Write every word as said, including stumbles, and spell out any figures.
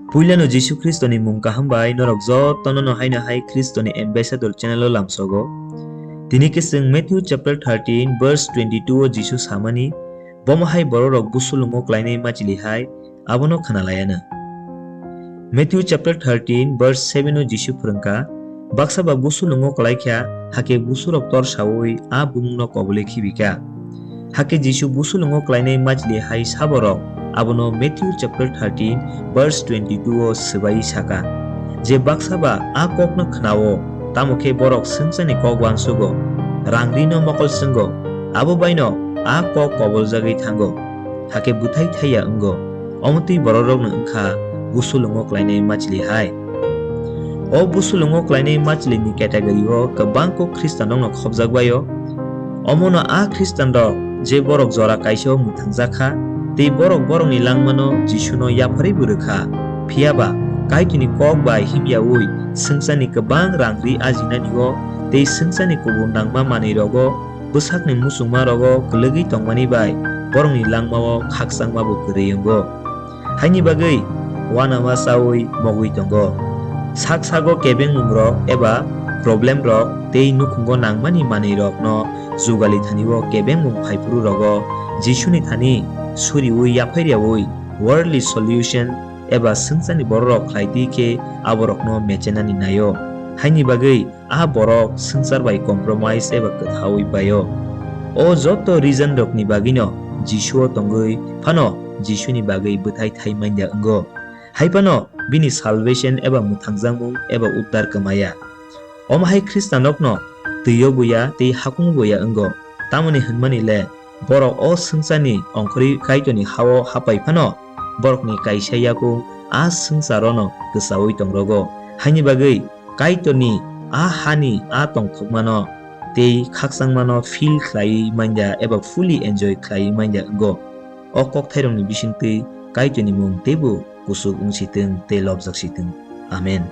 Puilano Jisu Khristoni mung kaham bai norok jotono no haino hai Khristoni Ambassador channel o lamsogo. Tini khe chwng Matthew chapter thirteen verse twenty-two o Jisu samani, "Bomo hai bororok busulungo klainai machili hai abono khwnalayana." Matthew chapter thirteen verse seven o Jisu phrwngkha, "Baksa ba busulungo klaikha, hakhe busurok tor saui a bumungno kobole khibikha." Hakhe Jisu busulungo klainai machili hai saborok abono Matthew chapter thirteen verse twenty-two o swbai saka, "Je baksa ba a kokno khnao, tamo khe borok swngcharni kok uansugo, rang rino mokol swngo, abo baino a kok koboljagwi thango, hakhe bwthai thaiya wngo." Omo twi bororokno wngkha busulungo klainai machili hai. O busulungo klainai machilini category o kwbang kok Khristanrokno khopjak bai-o. Omono a Khristanrok je borok jora kaisa o mwthangjak kha, tei borok borokni langmano Jisuno yapharwi bo rwkha. Phiya ba, Kaitorni kok bai himyaui swngcharni kwbang rang ri ajinani o tei swngcharni kubun nangma manwi rogo bwsakni muchungma rogo kwlwgwi tongmani bai borokni langmao khakchangma bo kwrwi wngo. Haini bagwi uanama chaui mogwi tongo. Sak sago kebengmung rok eba problem rok tei nukhungo nangmani manwi rokno jugali thani o kebengmung phaiphuru rogo Jisuni thani suriui yaphai riaui worldly solution eba swngcharni bororok khlai twi khe aborokno mechenani naio. Haini bagwi a borok swngchar bai compromise eba kwthaui paio. O joto reason rokni bagwino Jisuo tongwi phano Jisuni bagwi bwthai thai manya wngo. Hai phano bini salvation eba mwthangjakmung eba uddar kwmaya. Omo hai Khristanrokno twio buya tei hakungo buya wngo. Tamoni hwnmani le, borok o swngcharni ongkhorwi Kaitorni ha-o hapai phano borokni kaisa yakung a swngcharono kwchaui tongrogo. Haini bagwi Kaitorni a hani a tongthokmano tei khakchangmano feel khlaiwi manya eba fully enjoy khlaiwi manya wngo. O kokthairokni bisingtwi Kaitorni mung teibo kuchuk wng si thung tei lobjak si thung. Amen.